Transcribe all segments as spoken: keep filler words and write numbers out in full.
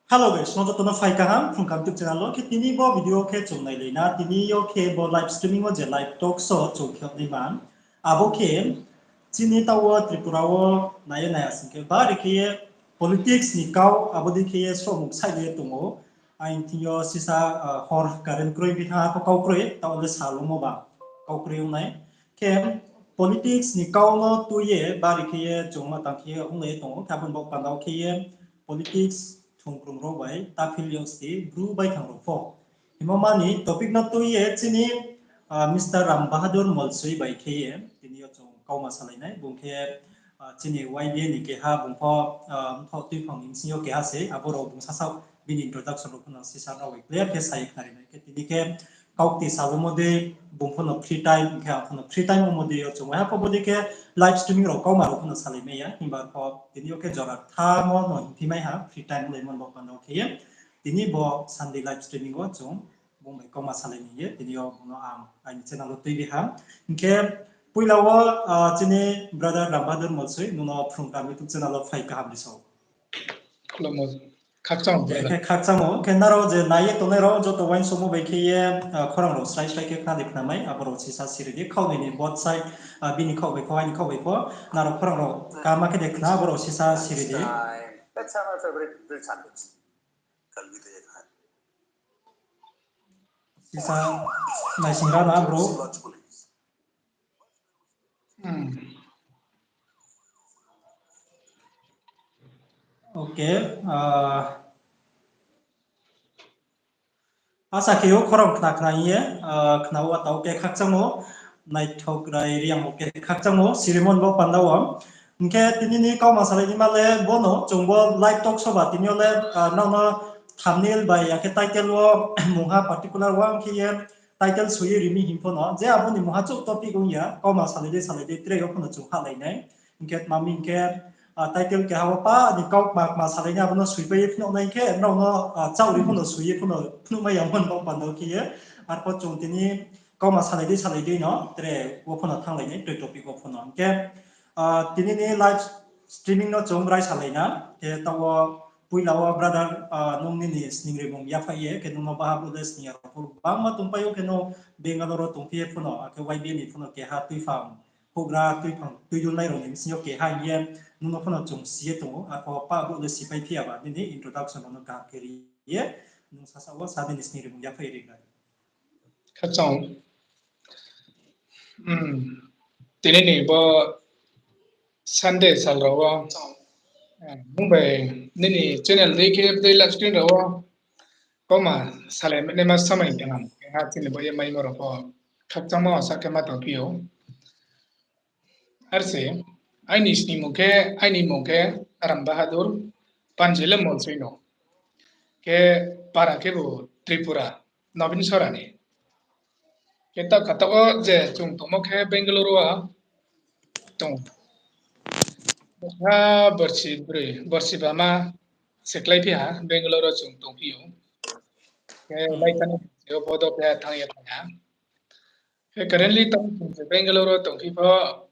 Hello guys, no joto no phai kaham, Phrung Kaham YouTube channel wo. Khe tini bo video khe chung nailai na, tini yo khe bo live streaming wo je live talk show chung khe nai man. Abo khe chini taoh wo Tripura wo nai ye nai asing khe bari khe ye politics ni kau abo dei khe ye somung sai ye tong ou. Aini thing yo sisa, ah, hor current kroi bi tha pho kau kroi, taoh le salungmo ba kau kroi ong nai. Khe politics ni kau no tui ye bari khe ye chung ma tang khe ye ong le tong ou, khe abo ni bo panda wo khe ye politics thungkrung rao bai ta phil yo sti bru baithang rao pho. Himo mani topic no tui ye chini, ah, Mister Ram Bahadur Molsoi bai khe ye tini yo chung kauma salai nai. Bung khe, ah, chini Y B A ni keha, bung pho, ah, mthoh tuiphang ni bsing yo keha se, abo rao bung sasaoh bini introduction rao pho no sisa rao bai clear khe sa ye khnari nai. Khe tini khe kaukti salungmo dei, bung pho no free time, hing khe ang pho no free time ongmo dei yo chung waiha pho bo dei khe live streaming rao kauma rao pho no salai mai ya, himba pho tini yo khe jora kthamo no hingphi mai ha, free time laimo bo panda wo khe ye. Tini bo Sunday live streaming wo chung bung bai kauma salai ni ye, tini yo bung no ang aini channel wo tuibi ha. Hing khe poila wo, ah, chini brother Ram Bahadur Molsoi, nung no Phrung Kaham YouTube channel wo phai kaham ri sao. Khakchang, khe khakchang ou, khe nrao je nai ye tongnai rao joto uaingsouhmo bai khe ye, ah, khorang rao srai srai khe khna de khna mai, abo rao sisa siri di, khaoh ni ni both side, ah, bini khaoh bai pho, aini khaoh bai pho, nrao khorang rao kaham khe de khna, abo rao sisa siri di. Sisa naising ra na bro. Okay, ah, asa khe yo khorang khna khna ye, ah, khna wo tao khe khakchang ou, naithok rai ri ang ou khe khakchang ou, sirimo ni bo panda wo. Hing khe tini ni kauma salai ni ma le bo no, chung bo live talk show ba tini yo le, ah, nrao no thumbnail bai ya khe title wo mungha particular ong khe ye title soi ye ri mi hing pho no, je abo ni mungha chouh topic ong ya, kauma salai dei salai dei tre yo pho no chung halai nai. Hing khe tma mi hing khe, ah, title keha wo pa ni kau kma kma salai nai, abo no soipai ye phnuh nai hing khe nrao no, ah, chaoh ri pho no soi ye pho no phnuh mai ya mo ni bo panda wo khe ye. Arpho chung tini kauma salai dei salai dei no tre wo pho no thannglai nai, tre topic wo pho no. Hing khe, ah, tini ni live streaming no chung rai salai na, khe taoh wo poila wo brother, ah, nung nini sning rimung yaphai ye, khe nung no baha brouh le sning ya rao pho bangma tongpai ou, khe no Bangalore wo tongphi ye pho no, akhe Y B A ni pho no keha tuiphang houhgra tuiphang tuidulnai rao ni bsing yo keha hing ye nung no pho no chung si ye tong ou, arpho pa brouh le sipai phi ya ba nini introduction rao no kaham khe ri ye, nung sasa wo sa nini sning rimung yaphai ri gra. Khakchang. Hmm. Tini ni bo Sunday sal rao wo, eh, nung bai nini channel dei khe dei live stream rao wo kauma salai naima samai tong ha, tini bo ye maimo rao pho khakchangmo asa khe ma tongphi ou. Ar se, aini sningmung khe, aini mmung khe Ram Bahadur, panji le Molsoi no. Khe para khebu Tripura, Nobin Sora ni. Khe taoh kha taoh wo je chung tongmo khe Bangalore wo tong. Ha borsi broi, borsi bama se kláiphi ha, Bangalore wo chung tongphi ou. Khe baithang yo bodo khe thanng ye phai ha. Khe currently tong chung je Bangalore wo tongphi pho,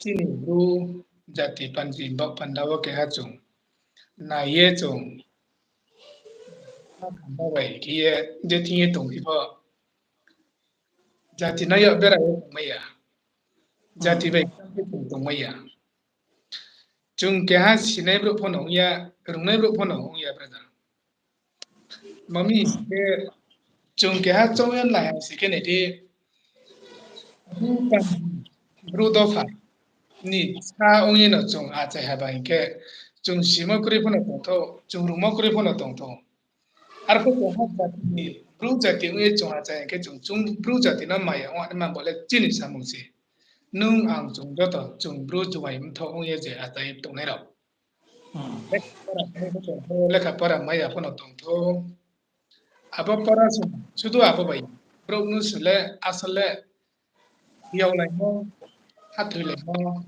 chini Bru jati panji baoh panda wo keha chung nai ye chung, ha khamba bai khe ye je thing ye tongphi pho, jati no yag bera ye tongmai ya, jati bai khe chung tongmai ya. Chung keha sinai brouh pho no ong ya, rungnai brouh pho no ong ya, brother. Mami khe chung keha choung ye nai ha si khe nai di, Bru dopha ni sa ong ye no chung achai ha ba hing khe, chung simo kroi pho no tongthou, chung rungmo kroi pho no tongthou. Arphuh keha jati ni, Bru jati ong ye chung achai hing khe chung, chung Bru jati no maya ong naima bo le chini samung se. Nung ang chung joto chung Bru juaing mthoh ong ye je achai tongnai rao. Lekha pora mai ya pho no tongthou. Abo pora se sudu abo bai brouh mnusu le asol le yaolaimo, hathoilaimo,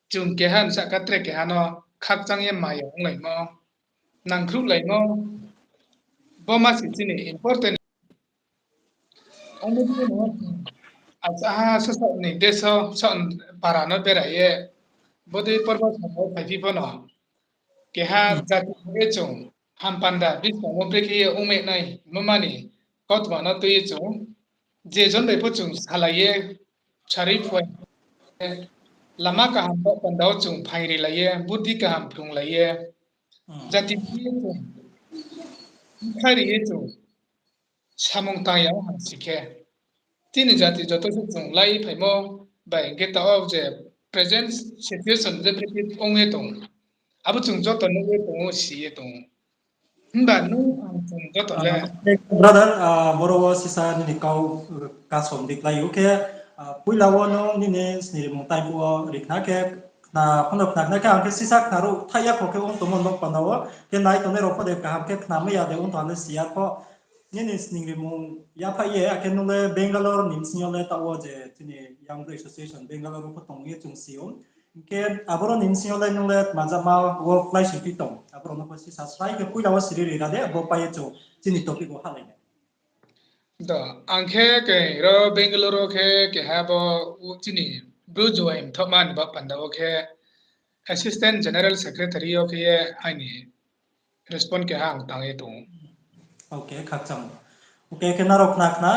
chung keha bsahka tre keha no khakchang ye maya onglaimo, nangkhruhlaimo, bo ma se chini important. Ongmo dei no, achaha sasaoh ni desh o, sasaoh para no bera ye, bodei porbo samo phaiphi pho no, keha jati ye chung Hampanda buskang wo brekhe ye ongmai nai, mo mani kautma no tui ye chung, je jon bai pho chung salai ye, sari phuai, lama kaham bo panda wo chung phaing ri lai ye, buddi kaham phrung lai ye, jati khe ye chung, bkha ri ye chung, samung tang ya ha si khe. Chini jati joto se chung lai phaimo bai hing khe taoh je present situation je brekhe ong ye tong. Abo chung joto nuh ye tong ou, si ye tong ou. Himba nung ang chung joto le. Brother, boro wo sisa nini kau kasom di klái ou khe, poila wo nung nini snirimung type wo ri khna khe, khna pho no khna khna khe ang khe sisa khna ruh thaih ya kho khe ong tongmo no panda wo. Khe nai tongnai rao pho de kaham khe khna mai ya de ong tong le si ya kho. Nini sning rimung yaphaih ye, akhe nung le Bangalore ni bsing yo le taoh wo je chini Young Bru Association Bangalore wo pho tong ye chung si ou. Hing khe aboro ni bsing yo le nung le tma jama wo kláising phi tong, aboro no pho sisa slái khe poila wo siri ri ra de, abo pai ye chung chini topic wo hahlai nai. Do, ang khe khe ro Bangalore wo khe keha bo chini Bru Juaing Mthohma ni ba panda wo khe Assistant General Secretary yo khe ye aini respond keha ang tang ye tong ou. Ok, khakchang. Ok, khe nrao khna khna,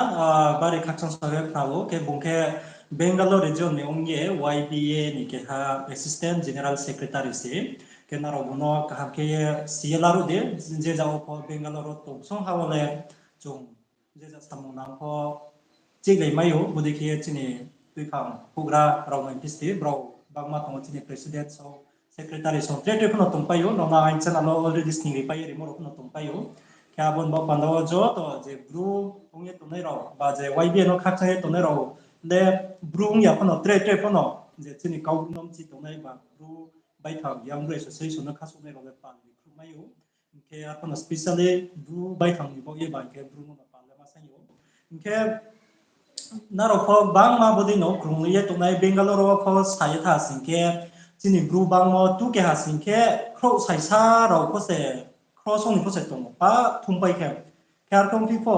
bari khakchang sa ye khna ou, khe bung khe Bangalore region ni ong ye Y B A ni keha Assistant General Secretary se. Khe nrao bung no kaham khe ye si ye laruh di, je jagao pho Bangalore wo tong song ha wo le chung je ja samung nang pho chihlai mai ou, bodei khe ye chini tuiphang houhgra rao no phi se brao bangma tong ou, chini president song, secretary song, tre tre pho no tongpai ou, nrao no aini channel wo already sning ri pai ye rimo rao pho no tongpai ou. Khe abo ni bo panda wo joto je Bru ong ye tongnai rao, ba je Y B A no khakchang ye tongnai rao, le Bru ong ya pho no tre tre pho no, je chini kau no mchi tongnai ba Bru baithang Young Bru Association no khasouhnai rao le pal ri khruh mai ou. Hing khe arphuh no specially Bru baithang ni baoh ye ba hing khe Bru no no pal le ma saing ou. Hing khe nrao pho bangma bodei no krung ye tongnai Bangalore wo pho sa ye tha sing khe, chini Bru bangmo tu keha sing khe khrouh saisa rao pho se, khrouh song ni pho se tong ou, pa thumpai khe. Khe arphuh phi pho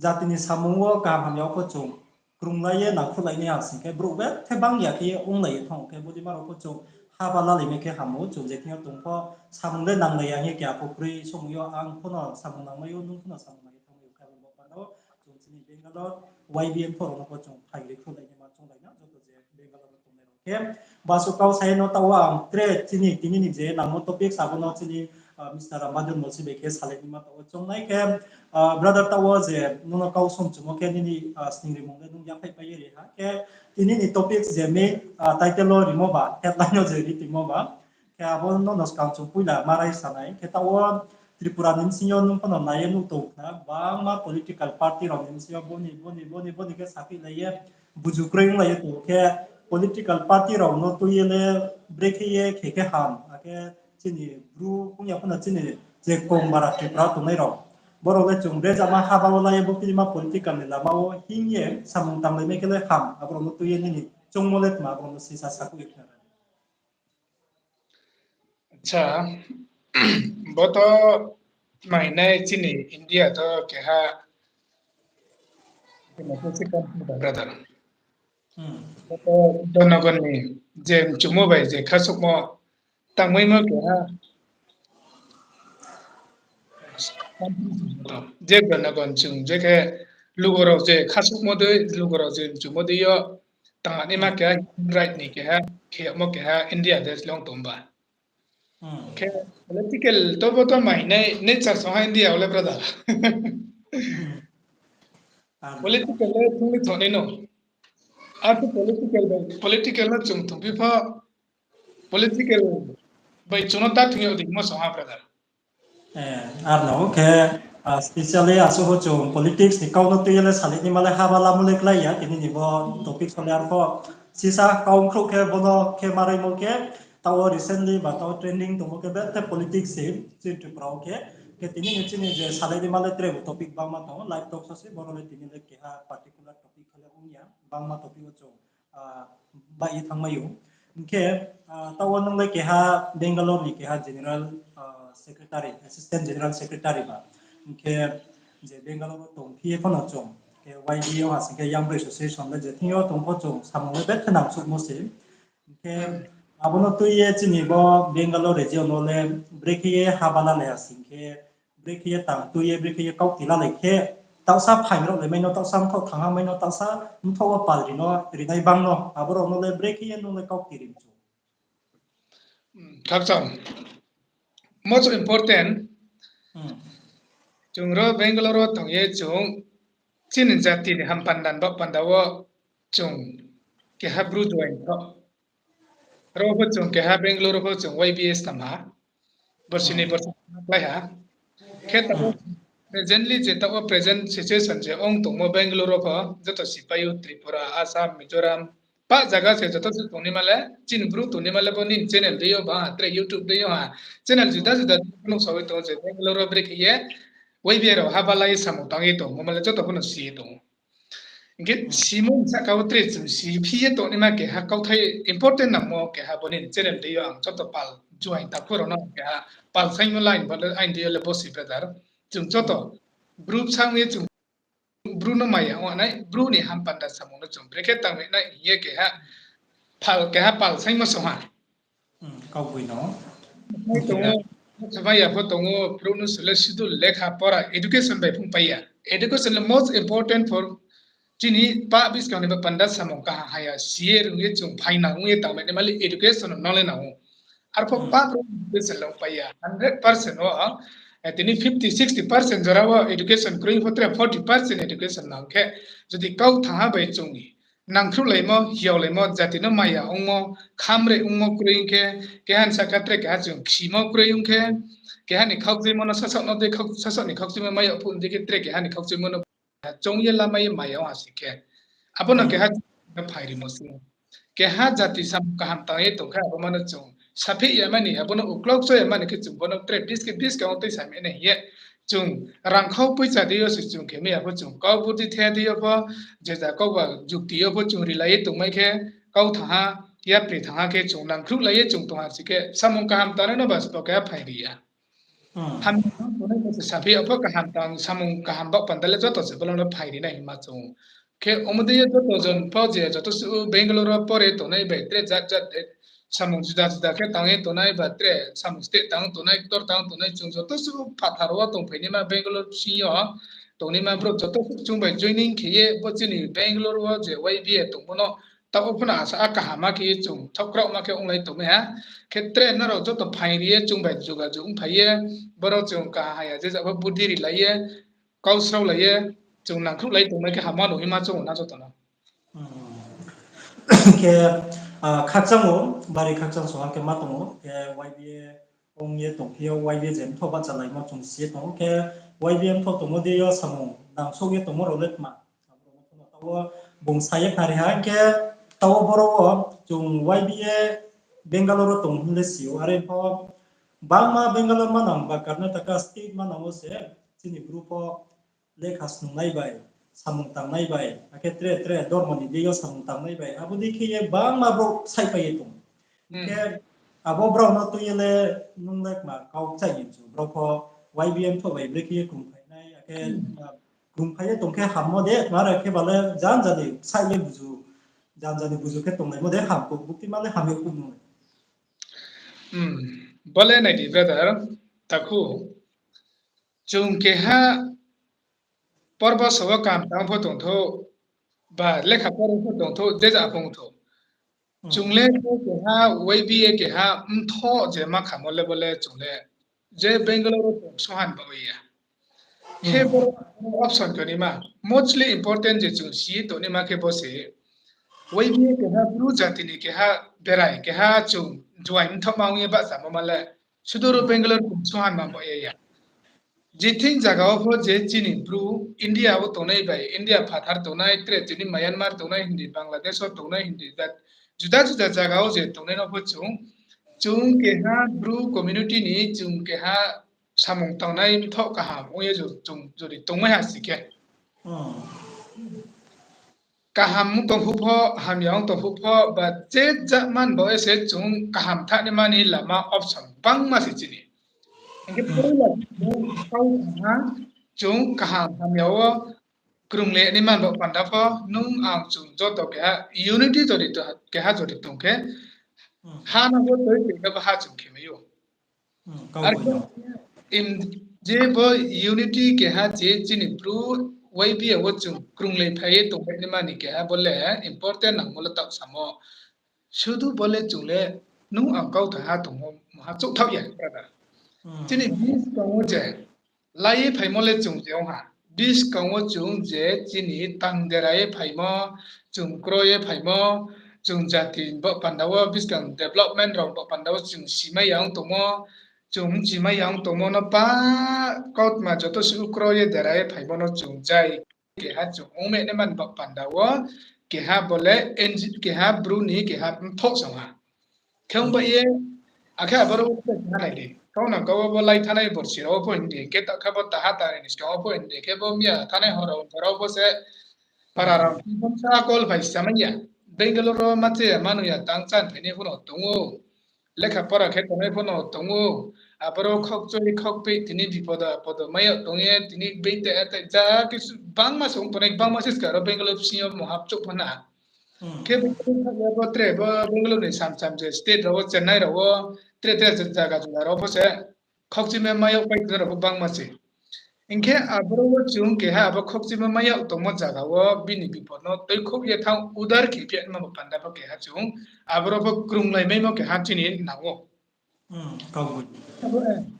jati ni samung wo kaham hamya wo pho chung krunglai ye nangkhruhlai nai ha sing khe, brouh bethe bang ya khe ye onglai ye thanng khe, bodei ma rao pho chung haba lalai mai khe ham ou, chung je thing yo tong pho samung le nanglai ya hing ye keha pho kroi, somoi yo ang pho no samung nangmai ou, nung pho no samung nang ye thanngmai ou, khe abo ni bo panda wo chung chini Bangalore Y B A pho rao no pho chung phaing ri khruhlai naima chounglai na, joto je Bangalore wo tongnai rao khe. Basu kau sa ye no taoh wo ang tre chini tini ni je nangmo topic abo no chini Mister Rambadon Molsi bai khe salai naima taoh wo choungnai khe, brother taoh wo je nung no kau somchumo khe nini sning rimung le nung yaphaih pai ye ri ha khe, tini ni topic je main title wo rimo ba, headline wo je ri tongmo ba, khe abo no no skang chung poila ma rai sa nai khe taoh wo Tripura ni bsing yo nung pho no nai ye nuh tong khna, bangma political party rao ni bsing yo boni, boni, boni, boni khe saphihlai ye, buju kroi onglai ye tong khe, political party rao no tui ye le brekhe ye khe khe ham, akhe chini Bru ong ya pho no chini je kong bara Tripura tongnai rao, brao le chung rejama haba wo la ye bo khe ma political ni lama wo hing ye samung tanglai mai khe le ham, abrao no tui ye nini choungmo le tma, abrao no sisa sakhouh ye khna. Acha, bo to mainai chini India to keha democracy country ba, brother. Bo to jonogon ni je mchumo bai je khasouhmo tangmaimo keha, je jonogon chung je khe lugo rao je khasouhmo dei, lugo rao je mchumo dei yo tangnaima keha human right ni keha, khe yagmo keha India desh le ong tong ba. Khe political to bo to mainai nature song ha India wo le, brother. Political le thung ni thong nai no. Arphuh political bai, political no chung thungphi pho, political bai chung no ta thung yag di hingmo song ha, brother. Ar no khe, specially asuh pho chung politics ni kau no tui ye le salai naima le haba lamo le klái ya, tini ni bo topic so le arphuh sisa kau ongkhrouh khe bo no khe ma raimo khe, taoh wo recently ba taoh wo trending tongmo khe bethe politics se chini Tripura wo khe. Khe tini ni chini je salai naima le tre bo topic bangma tong ou, live talk so se, boro le tini le keha particular topic khe le ong ya, bangma topic wo chung baih ye thanngmai ou. Hing khe, taoh wo nung le keha Bangalore ni keha General Secretary, Assistant General Secretary ba. Hing khe je Bangalore wo tongphi ye pho no chung khe Y B A yo ha sing khe Young Bru Association le je thing yo tong pho chung samung le bethe nangsuhmo se. Hing khe Abo no tui ye chini bo Bangalore region no le brekhe ye haba lalai ha sing khe, brekhe ye tang tui ye, brekhe ye kaukti lalai khe, taohsa phaing rao le mai no, taohsa mthoh thangha mai no, taohsa mthoh wo pal ri no, rinai bang no, abo rao no le brekhe ye nung le kaukti ri mchu. Khakchang. Most important, chung ro Bangalore wo tong ye chung chini jati ni hampanda ni baoh panda wo chung keha Bru join tho. Ro pho chung keha Bangalore pho chung Y B A snam ha. Borsi ni borsi klái ha. Khe taoh presently je taoh present situation je ong tongmo Bangalore pho joto sipai ou Tripura, Assam, Mizoram, pah zaga se joto se tongnaima le, chini Bru tongnaima le bo nini channel dei yo ba, tre YouTube dei yo ha. Channel juda juda phnuh sawi tong je Bangalore brekhe ye Y B A rao haba lai samung tang ye tong, bo ma le joto phano si ye tong. Hing khe simo ni sahka wo tre chung si phi ye tongnaima keha kauthai important nangmo keha bo nini channel dei yo ang joto pal join takhu rao no keha pal saingmo line bo le aini dei yo le bo si brother. Chung joto Bru bsang ye chung Bru no maya ong nai, Bru ni hampanda samung no chung brekhe tang nai hing ye keha pal, keha pal saingmo song ha. Kaugboino. Tongo, khamai ya pho tongo, Bru no sele schedule lekha pora, education bai phung pai ya. Education le most important for chini pah buskang ni ba panda samung kaham haya, si ye rung ye chung phaina ong ye tangmai ni mali education no nang le nang ou. Arpho pah Bru education le pai ya, hundred percent wo, tini fifty, sixty percent jora wo education kroi pho tre forty percent education nang khe, jodi kau thangha bai chung nangkhruhlaimo, hiaolaimo, jati no maya ongmo, khamre ongmo kroi ong khe, keha ni sahka tre keha chung ksimo kroi ong khe, keha ni khaukchuimo no sasaoh no dei, sasaoh ni khaukchuimo mai yag phuh dei khe tre keha ni khaukchuimo no chung ye lama ye maya ong ha sing khe. Abo no keha phairimo se. Keha jati samung kaham tang ye tong khe abo ma no chung saphih ya mani, abo no uklok cho ya mani khe chung bo no tre bis khe bis khe ong tui samai nai hing ye. Chung rangkhau poicha dei yo se chung khe mai ya pho chung kau budhi the dei yo pho, je ja kau ba jukti yo pho chung rilai ye tongmai khe, kau thangha, yapri thangha khe chung nangkhruhlai ye chung tong ha sing khe samung kaham tangnai no ba sbo keha phairi ya. Hamya tongnai no se saphi ya pho kaham tang samung kaham baoh panda le joto se bolong no phairi nai hima chung. Khe omo dei ye joto jon pho je joto suh Bangalore wo pore tongnai bai tre jat jat samung juda juda khe tang ye tongnai ba tre samung state tang tongnai, ktor tang tongnai chung joto suh phathar wo tongphainaima Bangalore bsing yo tongnaima brouh joto suh chung bai joining khe ye bo chini Bangalore wo je Y B A tongmo no taoh wo phano asa a kaham ma khe ye chung thaohkraohma khe onglai tongmai ha. Khe tre nrao joto phairi ye chung bai jogajog ongphai ye, boro chung kaham haya je jabo budhi rilai ye, kau sraolai ye, chung nangkhruhlai tongmai khe hamma no hima chung na joto no. Khe, khakchang ou, bari khakchang song ha khe ma tong ou, khe Y B A ong ye tongphi yo, Y B A je mthoh bahchalaimo chung si ye tong ou, khe Y B A mthoh tongmo dei yo samung nangsouh ye tongmo rao le tma. Abo rao no phano taoh wo bung sa ye khnari ha, hing khe taoh wo boro wo chung Y B A Bangalore wo tong hing le si ou, are pho bangma Bangalore manang ba Karnataka state manang wo se chini Bru pho lekha snungnai bai, samung tangnai bai, akhe tre tre dormo ni dei yo samung tangnai bai, abo dei khe ye bangma brouh saihpai ye tong. Hing khe abo brao no tui ye le nung le kma kau kchai ni chu, brao pho Y B A mthoh bai brekhe ye krungphainai, akhe krungphai ye tong khe hammo de, mare khe ba le janja ni saih ye buzu, janja ni buzu khe tonglaimo de ham kho, buktima le ham ye kho nung. Bo le nai di brother, takhu. Chung keha porbo sao wo kaham tang pho tongthou, ba lekha poro pho tongthou, je ja phung thou. Chung le keha Y B A keha mthoh je ma khamo le bo le chung le je Bangalore wo tong sohan ba ya. Khe bo option khe naima mostly important je chung si tongnaima khe bo se Y B A keha Bru jati ni keha berai, keha chung juai mthohma ong ye bahchamo ma le. Sudoro Bangalore chung sohan ma bo ya ya. Je thing zaga wo pho je chini Bru India wo tongnai bai, India phathar tongnai, tre chini Myanmar tongnai hindi, Bangladesh wo tongnai hindi, juda juda zaga wo je tongnai no pho chung, chung keha Bru community ni chung keha samung tangnai mthoh kaham ong ye chung jodi tongmai ha si khe. Kaham ong tong phuh pho, hamya ong tong phuh pho, ba je ja man bo se chung kaham thangnai mani lama option bangma se chini. Hing khe poila chung kau thangha, chung kaham hamya wo krung le ni man bo panda pho, nung ang chung joto keha unity jodi to, keha jodi tong khe, Ha no bo toi tei no bo ha chung khe mai ou. Ar khe je bo unity keha je chini Bru Y B A wo chung krunglai phai ye tongphai ni mani keha bo le important nangmo le taoh samo. Sudu bo le chung le nung ang kau tha ha tongmo maha chouhthaoh ya, brother. Chini buskang wo je lai ye phaimo le chung je ong ha. Buskang wo chung je chini tang dera ye phaimo, chung kro ye phaimo, chung jati bo panda wo buskang development rao bo panda wo chung simai ya ong tongmo, chung mchimai ya ong tongmo no pa kautma joto suh kro ye dera ye phaimo no chung jai keha chung ongmai nai mani ba panda wo keha bo le N G, keha Bru ni keha mthoh song ha. Khe ong ba ye, akhe aboro wo khe thanai di. Kau nang kau bo lai thanai borsi rao pho hing di, khe ta kha bo taha tari ni skang wo pho hing di, khe bo miya thanai hor rao, hor rao bo se para rao, sa call phai samai ya. Bangalore ro ma che ya, manu ya, tang chan phai ni pho no tong ou. Lekha pora khe tongnai pho no tong ou. Aboro khokchoi khokpei tini bipodo apodo mai yag tong ye, tini being te atai ja kisu bangma se ong tongnai, bangma se ska ro Bangalore bsing yo mohap chouh pho na. Khe bo tre bo Bangalore ni samsam je state rao wo, Chennai rao wo, tre tre zaga juda rao pho se khokchima mai yag pai rao pho bangma se. Hing khe aboro wo chung keha abo khokchima mai yag tongmo zaga wo bini bipod no tuikhouh ye thanng udar khe phi ya ma bo panda pho keha chung aboro pho krunglai maimo keha chini nang ou.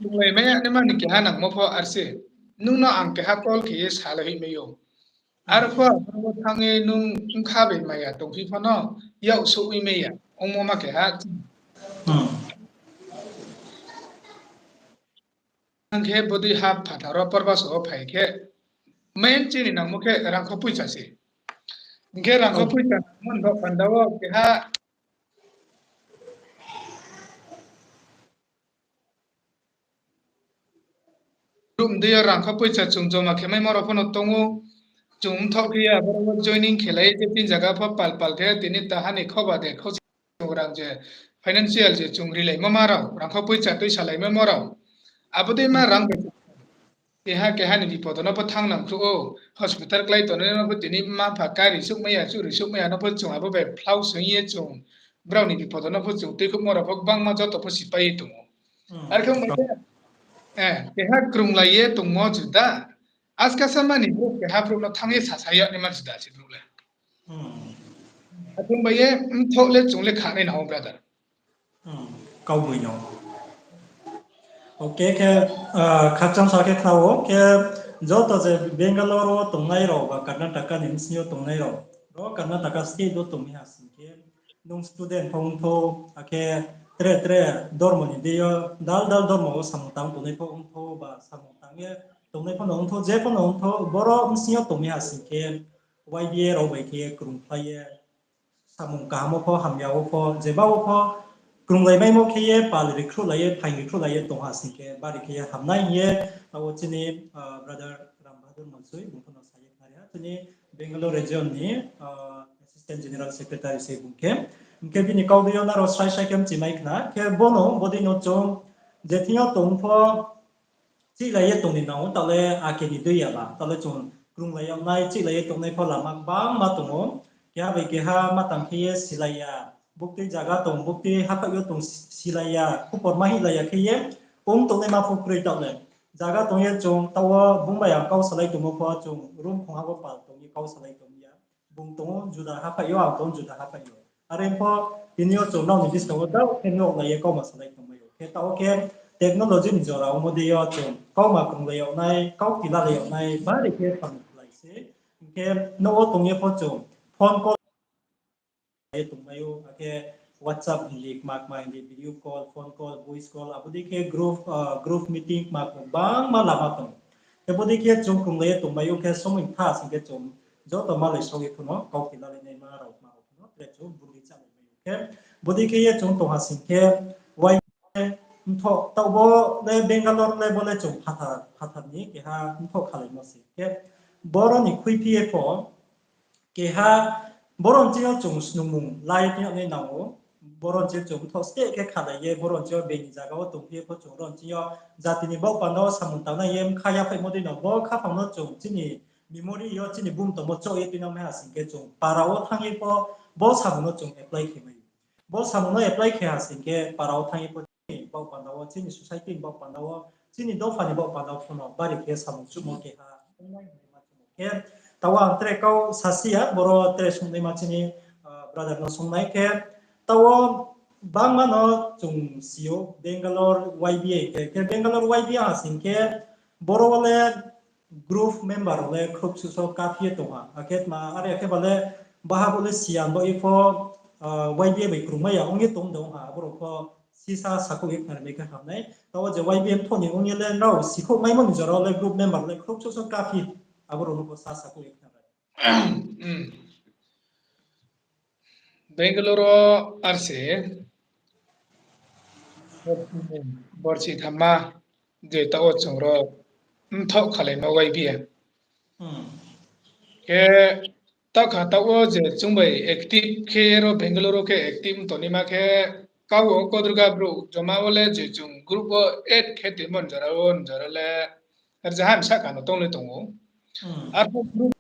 Krunglai mai ya ni mani keha nangmo pho ar se. Nung no ang keha call khe ye salai hoih mai ou. Aro pho aboro thanng ye nung bkha bai maya tongphi pho no yak souh oi mai ya. Ongmo ma keha. Ang khe bodei ha phathar wo porbaso wo phai khe main chini nangmo khe rangkho poicha se. Hing khe rangkho poicha nangmo ni bo panda wo keha group dei yo rangkho poicha chung joma khe maimo rao pho no tong ou. Chung mthoh khe ye aboro wo joining khelai je tin zaga pho pal pal khe tini taha ni khoba de khauchi rang je financial je chung rilaimo ma rao, rangkho poicha tuisalai maimo rao. Abo dei ma rang bai keha keha ni bipodo no pho thanng nang khruh ou, hospital klái tongnai no pho tini mma mpha kari souhmai ya, churi souhmai ya no pho chung abo bai phlau soing ye chung brao ni bipodo no pho chung tuikhouhmo rao pho gbangma joto pho sipai ye tong ou. Ar khe bai khe, keha krunglai ye tongmo juda, askasa mani brouh keha brouh no thanng ye sasa yag naima juda se brouh le. Akhe bai ye mthoh le chung le khanai nang ou, brother. Kauboi no. Okay, khe, khakchang sa khe khna ou, khe joto je Bangalore wo tongnai rao ba Karnataka ni bsing yo tongnai rao, ro Karnataka state wo tong mi ha sing khe, nung student pho ong thou, akhe tre tre dormo ni dei yo, dal dal dormo wo samung tang tongnai pho ong thou, ba samung tang ye tongnai pho no ong thou, je pho no ong thou, boro bsing yo tong mi ha sing khe, Y B A rao bai khe krungphlai ye, samung kaham wo pho, hamya wo pho, jeba wo pho, krunglai maimo khe ye, pal rikhruhlai ye, phaing rikhruhlai ye tong ha sing khe, bari khe ye hamnai hing ye, abo chini brother Ram Bahadur Mansoi, bung pho no sa ye khnari ha, chini Bangalore region ni Assistant General Secretary se bung khe. Hing khe bini kau dei yo nrao srai srai khe mchimai khna, khe bono bodei no chung je thing yo tong pho, chihlai ye tong ni nang ou, taoh le ake ni dei ya ba, taoh le chung krunglai yag nai, chihlai ye tongnai pho lama gbangma tong ou. Keha bai keha ma tang khe ye silai ya, buktui zaga tong, buktui haphaih yo tong silai ya, khupor ma hinglai ya khe ye ong tongnaima pho kroi taoh le. Zaga tong ye chung taoh wo bung bai ang kau salai tongmo pho chung room khongha wo pal tong ye kau salai tong ya. Bung tong ou juda haphaih yo, ang tong ou juda haphaih yo. Are pho tini yo chung nrao ni buskang wo dao khe nouhlai ye kauma salai tongmai ou. Khe taoh wo khe technology ni jora ongmo dei yo chung kauma krunglai yag nai, kau kilalai yag nai, bari khe samung khlai se. Hing khe nouh wo tong ye pho chung phone call ye tongmai ou, akhe WhatsApp hing di, kma kma hing di, video call, phone call, voice call, abo dei khe group, group meeting kma kma gbangma lama tong. Khe bodei khe chung krunglai ye tongmai ou khe somoi tha sing khe chung joto malai saoh ye pho no kau khe lalai naima rao kma rao pho no tre chung bundui chálai mai ou khe bodei khe ye chung tong ha sing khe, wai mthoh taoh bo le Bangalore le bo le chung phathar, phathar ni keha mthoh khalaimo se khe boro ni khuiphi ye pho keha boro nching yo chung snungmung lai tong yag nai nang ou. Boro nching yo chung mthoh steh khe khalai ye, boro nching yo bini zaga wo tongphi ye pho chung ro nching yo jati ni baoh panda wo samung tangnai ye mkha yaphaihmo dei no bo khaphang no chung chini memory yo chini bum tongmo choh ye tuinang mai ha sing khe chung para wo thanng ye pho bo samung no chung apply khe mai ou. Bo samung no apply khe ha sing khe para wo thanng ye pho chini baoh panda wo, chini society ni baoh panda wo, chini dopha ni baoh panda wo pho no bari khe samung chuhmo keha ongnai hing ye ma chumo khe, taoh ang tre kau sasi ya, boro tre sungnaima chini brother no sungnai khe, taoh bangma no chung si ou Bangalore Y B A khe, khe Bangalore Y B A ha sing khe boro wo le group member rao le khrouh suhso kaphi ye tong ha. Akhe tma are akhe ba le baha bo le siyan bo ipho, Y B A bai krungmai ya ong ye tong de ong ha, abo rao pho sisa sakhouh ye khnari mai khe ham nai. Taoh je Y B A mthoh ni ong ye le nrao sikhouh maimo ni jora le group member le khrouh suhso kaphi, abo rao no pho sa sakhouh ye khnari. Bangalore wo R C borsi thamma je taoh wo chung ro mthoh khalaimo Y B A. Khe taoh kha taoh wo je chung bai active khe ye ro Bangalore wo khe active tongnaima khe kau wo Kodurga brouh joma wo le je chung group wo add khe toimo ni jora wo ni jora le rzaha ni sahka no tong le tong ou. Arphuh group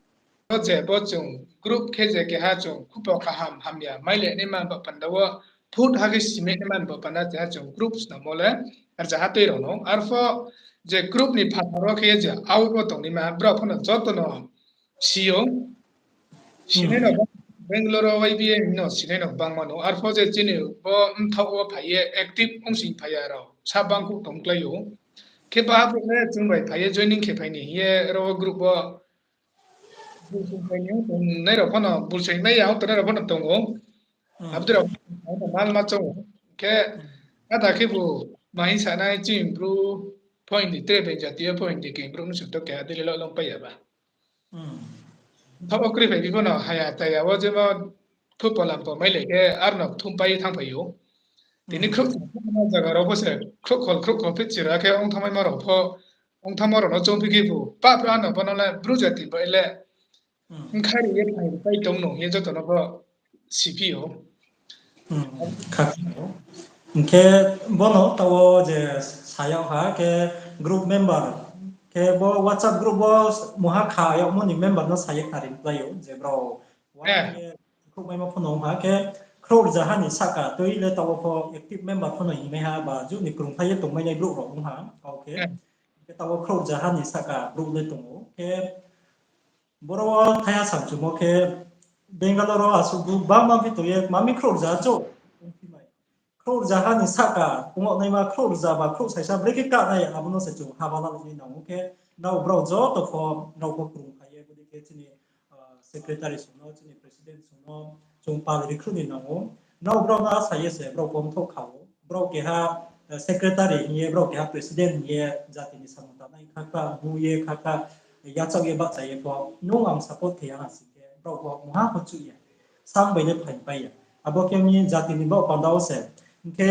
wo je bo chung group khe je keha chung khupo kaham hamya mailai naima ba panda wo phut ha khe simai naima ba panda keha chung group snamo le rzaha tui rao no. Arphuh je group ni phathar wo khe je out wo tongnaima brao pho no joto no si ou. Sinai no Bangalore wo Y B A no sinai no bangma no. Arphuh je chini bo mthoh wo phai ye active ongsing phai ya rao sa bangkuh tong klái ou. Khe baha brouh le chung bai phai ye joining khe phai ni hing ye ro group wo bulsing phai ni tongnai rao pho no, bulsing mai ya tongnai rao pho no tong ou. Abo dei rao pho no malma choung ou. Khe ada khebu ma hing sanai chini Bru pho Hindi tre beng jati yo pho Hindi khe Bru no suto keha dei le lo longpai ya ba. Tho bo kroi phai bi pho no haya taya wo jemo thupo lampo mailai khe aro no kthumpai ye thanngphai ou. Tini khrouh zaga rao pho se khrouh khol khrouh khol phi chira khe ong thanngmaimo rao pho, ong thanngmo rao no choungphi khebu pah pah no bo no le Bru jati bai le bkha ri ye phai pai tong no hing ye joto no pho siphi ou. Hing khe bono taoh wo je sa yag ha khe group member khe bo WhatsApp group wo mungha kha yagmo ni member no sa ye khnari klái ou je brao khrouhmaimo pho no ong ha khe khrouh rzaha ni sahka tui le taoh wo pho active member pho no hingmai ha ba juh ni krungthai ye tongmainai brouh rao ong ha kau khe. Khe taoh wo khrouh rzaha ni sahka brouh le tong ou khe boro wo thaiha samchumo khe Bangalore wo asuh brouh bangma phi tong ye mami khrouh rza chouh ongphi mai. Khrouh rzaha ni sahka ong yag naima khrouh rza ba khrouh saisa brekhe kahnai abo no se chung haba lalai nai nang ou khe nrao brao joto pho nrao pho krungphai ye bodei khe chini secretary song no, chini president song no chung pal ri khruh ni nang ou. Nrao brao no asa ye se brao pho mthoh kha ou. Brao keha secretary hing ye, brao keha president hing ye, jati ni samung tangnai khakha, bu ye khakha, yachaoh ye bahcha ye pho, nung ang support khe ya ha sing khe, brao pho mungha pho chuh ya. Sang bai le phaingpai ya. Abo khe mi jati ni baoh panda wo se. Hing khe,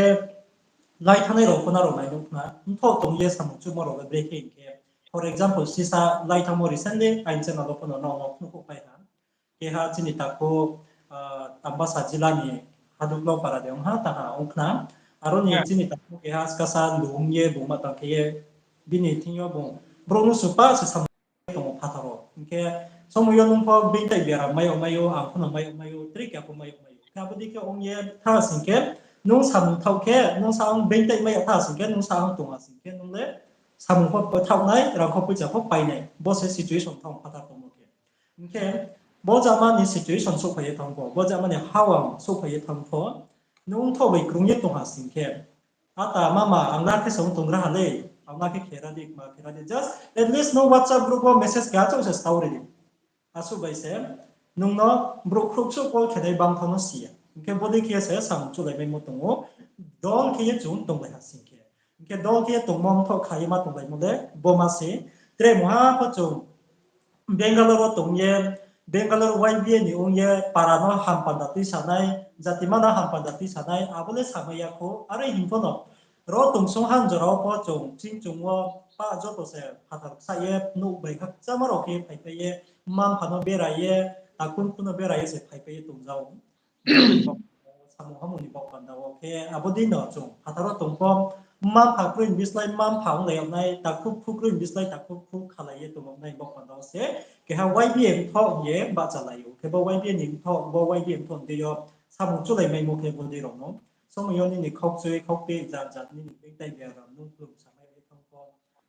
lai thanngnai rao pho nrao nai nuh khna, mthoh tong ye samung chuhmo rao le brekhe hing khe. For example, sisa lai thanngmo recently, aini channel wo pho no nrao no phnuhkhouhpai ha. Keha chini takhu, Tambasa jila ni Haduklau para de ong ha, taha ong khna. Aro ni chini takhu keha skasa lung ye bung ma tang khe ye bini thing yo bung brouh no supa se samung tong ou phathar wo. Hing khe somoi yo nung pho beingtai biaram mai yag mai ou, ang pho no mai yag mai ou, tre keha pho mai yag mai ou. Khe abo dei khe ong ye tha sing khe, nung samung thaoh khe, nung sa ang beingtai mai yag tha sing khe, nung sa ang tong ha sing khe, nung le samung pho thaoh nai, rang pho poicha pho pai nai. Bo se situation thanng phathar tongmo khe. Hing khe, bo jama ni situation souhphai ye thanng pho, bo jama ni hawang souhphai ye thanng pho, nung thoh bai krung ye tong ha sing khe, ata mama, ang na khe song tong gra ha le, ang na khe khera di, kma khera di. Just at least nung WhatsApp group wo message keha chouh se stao ri di. Asuh bai se, nung no brouh khrouh suh call khenai bang thanng no si ya. Hing khe bodei khe se samung chuhlaimaimo tong ou, dol khe ye chung tonglai ha sing khe. Hing khe dol khe ye tongmo mthoh kha ye ma tonglaimo le, bo ma se, tre mungha pho chung Bangalore wo tong ye, Bangalore Y B A ni ong ye, para no hampanda tuisanai, jatima no hampanda tuisanai, abo le samai ya khou, are hing pho no. Ro tongsong han jora wo pho chung, ching chung wo, pa joto se phathar ksa ye, nouh bai khakchangma rao khe phaipai ye, mma mpha no bera ye, takhu khu no bera ye se phaipai ye tongja ou. Samung hamung ni baoh panda wo khe, abo dei no chung phathar wo tong pho, mma mpha kroi ni bislái, mma mpha onglai yag nai, takhu khu kroi ni bislái, takhu khu khalai ye tong yag nai baoh panda wo se, keha Y B A mthoh hing ye bahchalai ou. Khe bo Y B A ni mthoh, bo Y B A mthoh ni deing yo, samung chulaimaimo khe bodei rao no. Somoi yo nini khaukchui, khaukpeh, jat jat nini beingtai biaram nung khlum samai bai thanng pho.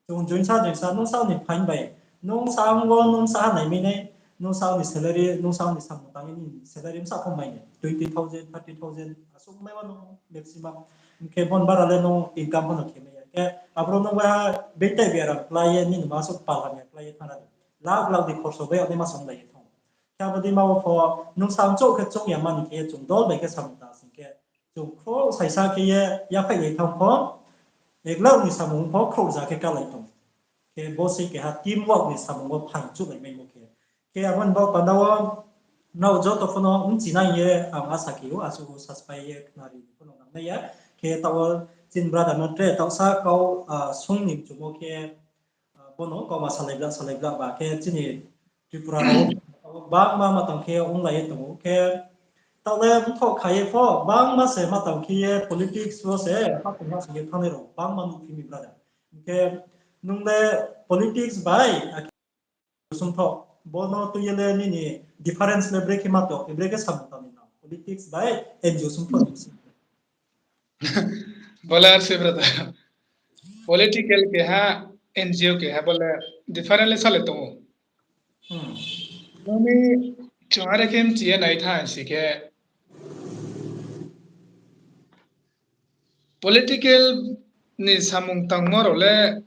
Chung joinsa joinsa nung sao ni phaing bai, nung sao wo nung saha naimai nai, nung sao ni salary, nung sao ni samung tang ye nini salary bsa pho mai nai, twenty thousand, thirty thousand, asuh mai wa nung maximum. Hing khe bon bara le nung income pho no khe mai ya. Khe aboro nung bai ha beingtai biaram klái ye nini ma asuh pal hamya klái ye thanng ra di. Lakh lakh di khorso bai yag naima song lai ye thanng. Khe abo dei ma wo pho nung sao chouh khe chouh ya mani khe ye chung dol bai khe samung tang sing khe chung khrouh saisa khe ye yaphaih lai thanng pho, ek lakh ni samung pho khrouh za khe kalai tong. Khe bo se keha team work ni samung wo phaing chuhlaimaimo khe. Khe abo ni baoh panda wo nrao joto pho no bchinai ye ang asa khe ou, asuh subscribe ye khnari pho no nangnai ya. Khe taoh wo chini brother no tre taohsa kau, ah, sung ni mchumo khe, ah, bo no kauma salai bla, salai bla ba khe chini Tripura rao bangma ma tang khe onglai ye tong ou. Khe taoh le mthoh kha ye pho bangma se ma tang khe ye politics wo se ha tongma sing ye thanngnai rao bangma nuhphi mi brother. Hing khe nung le politics bai, akhe sumthoh, bo no tui ye le nini difference le brekhe ma tong, brekhe samung tang ni nang politics bai N G O sumthoh ni sing. Bo le ar se brother. Political keha, N G O keha, bo le different le sa le tong ou. Hmm. Nini chung are khe mchi ye nai thanng si khe, political ni samung tangmo rao le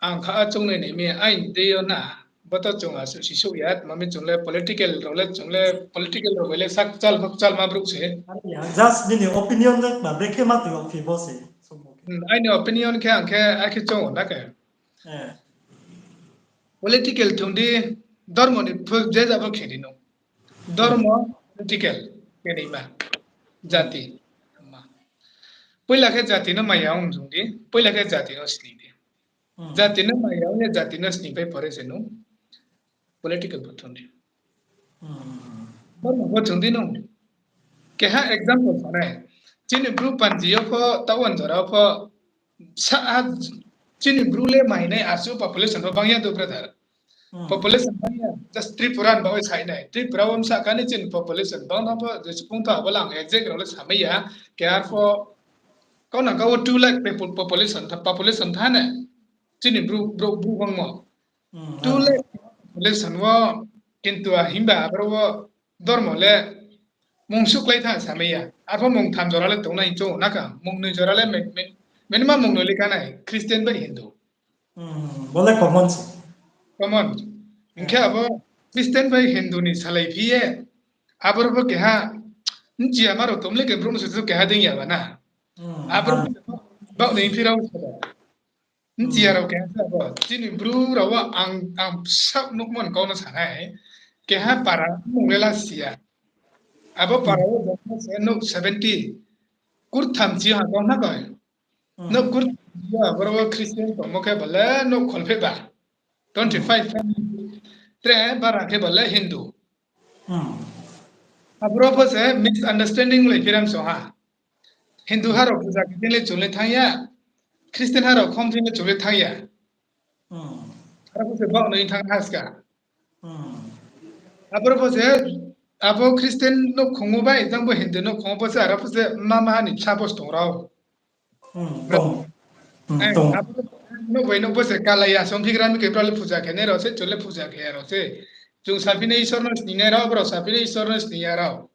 ang kha a choungnai nai mi aini dei yo na, bo to chung asuh sisouh ya, tma mi chung le political rao le, chung le political rao bai le sak kchal ma kchal ma brouh se. Just nini opinion le tma brekhe ma tong yagphi bo se. Hmm, aini opinion khe ang khe, akhe choung ou na khe. Eh. Political thung di, dormo ni phu-, je jabo khe di no. Dormo, political, khe ni ma. Jati. Ma. Poila khe jati no maya ong thung di, poila khe jati no sning di. Hmm. Jati no maya ong ye jati no sning pai pore se no political bo thung di. Hmm. Dormo bo thung di no. Keha example sanai. Chini Bru panji yo pho, taoh wo jora wo pho, sa, a, chini Bru le mainai asuh population pho bang ya do brother. Hmm. Population bang ya, just Tripura ni bagoi sai nai. Tripura wo bsa kha ni chini population bang no pho, je sipung tha bo le ang exact rao le samai ya. Khe arpho, kau na kau wo two lakh people population tha, population tha nai. Chini Bru, Bru, Bru bangmo. Hmm, two lakh population wo, kintu a himba aboro wo dormo le mung suh klái tha samai ya. Arpho mung tham jora le tongnai hing choung ou na khe, mung noi jora le mi-, mi-, minimum mung noi le kha nai, Christian bai Hindu. Hmm, bo le common se. Common. Hing khe abo Christian bai Hindu ni salai phi ye, aboro pho keha, bchi ya ma rao tong le khe brouh no se keha dei ya ba na. Hmm, aboro baoh ni phi rao se. Bchi ya rao keha se abo. Chini Bru rao wo ang, ang bsa nuhmo ni kau no sanai. Keha para mung le la si ya. Abo para wo joma se nouh seventy. Kurtham chi ha kau na koi. Nouh kurtham chi ha, aboro wo Christian tongmo khe bale nouh kholpheh ba. Twenty five family. Tre bara khe bale Hindu. Aboro pho se misunderstanding lai phiram song ha. Hindu ha rao puja khe thing le chung le thanng ya. Christian ha rao khom thing le chung le thanng ya. Aro pho se baoh noi thanng ha ska. Aboro pho se, abo Christian nouhkhong wo bai, jang bo Hindu nouhkhong wo pho se, aro pho se mama ni bsa bo se tong rao. Nouh bai nouh bo se kalai ya, song phigra mi khe brao le puja khe nai rao se, chung le puja khe ya rao se. Chung saphi nai Isor no sning nai rao, brao saphi nai Isor no sning ya rao.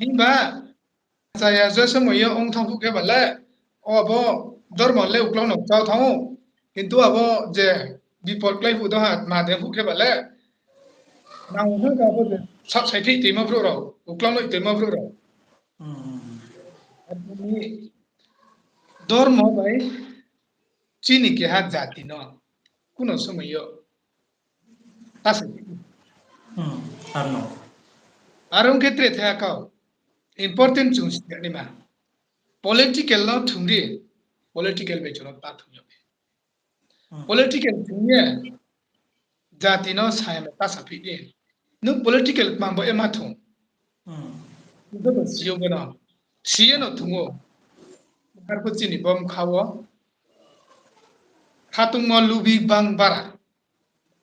Himba, chaya je somoi yo ong thanng phuh khe bale, o abo dormo le uklau no chao thanng ou. Kintu abo je bipod klái phuh do ha, tma de phuh khe bale, nang ha abo je sak sai thih toimo brouh rao, uklau noi toimo brouh rao. Abo ni dormo bai chini keha jati no kuno somoi yo ta se. Aro ong khe tre thai kau important chung si ya naima. Political no thung di, political bai chung no ta thung yag. Political thung ye jati no sa ya ta saphi di. Nung political kmang bo ye ma thung. Joto si yo bo no. Si ye no thung ou. Arphuh chini bo mkha wo khatungmo lubi bang bara.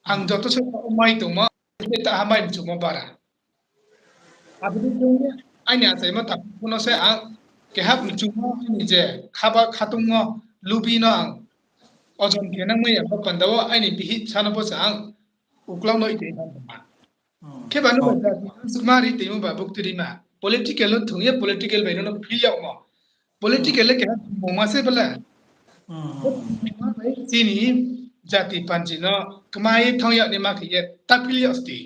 Ang joto se mai tongmo, ta ha mai mchumo bara. Abo dei khe aini achaimo tang phuno se ang keha mchungmo aini je khaba khatungmo lubi no ang ojon khe nangmai ya ba panda wo aini bihih bsa no bo se ang uklau no itei thanng tongma. Khe ba no ba jati no sukma ri tongmo ba bukti rima. Political no thung ye political bai no no phil yagmo. Political le keha thungmo ma se bole. Bo thungmo ma bai chini jati panji no kmai thanng yag ni ma khe ye ta phil yag sti.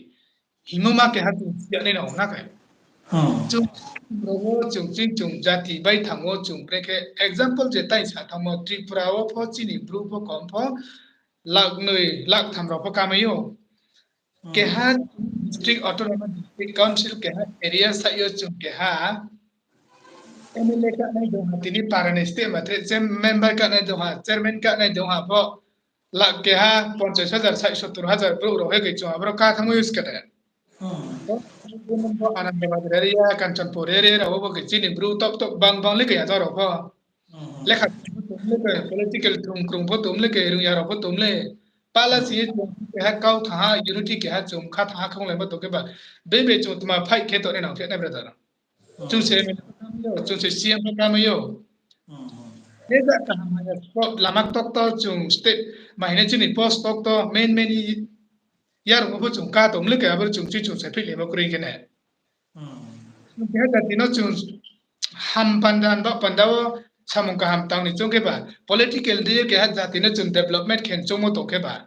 Hingmo ma keha chung si yag nai nang na khe. Chung rao wo chung ching chung jati bai thang wo chung brekhe example je tai sa thanngmo Tripura wo pho chini Bru pho kom pho lakh noi, lakh tham rao pho kamai ou. Keha district, autonomous district council keha area sa yo chung keha M L A kanai dong ha, tini para ni state ma tre, member kanai dong ha, chairman kanai dong ha pho, lakh keha ponchas hajar, sait sottor hajar brouh rao he khe chung aboro ka thanngmo use khe de. Bo Anandabad area, Kanchanpur area rao bo khe chini Bru top top bang bang le khe ya rao pho. Lekha political thung krung pho tom le khe, rungya rao pho tom le. Pala si ye chung keha kau thanng ha, unity keha chung kha thanng ha khonglai ma tong khe ba. Bebe chung tma fight khe tongnai nang khe nai brother. Chung se M L A pho kamai ou, chung se C M pho kamai ou. Khe ja kaham haya spot lama ktokto chung state ma hing nai chini post ktokto main main yarung pho chung ka tom le khe aboro chung chi chung se phihlaimo kroi khe ne. Chung keha jati no chung ham panda, ba panda wo samung kaham tang ni choung khe ba, political dei ye keha jati no chung development khe choungmo tong khe ba.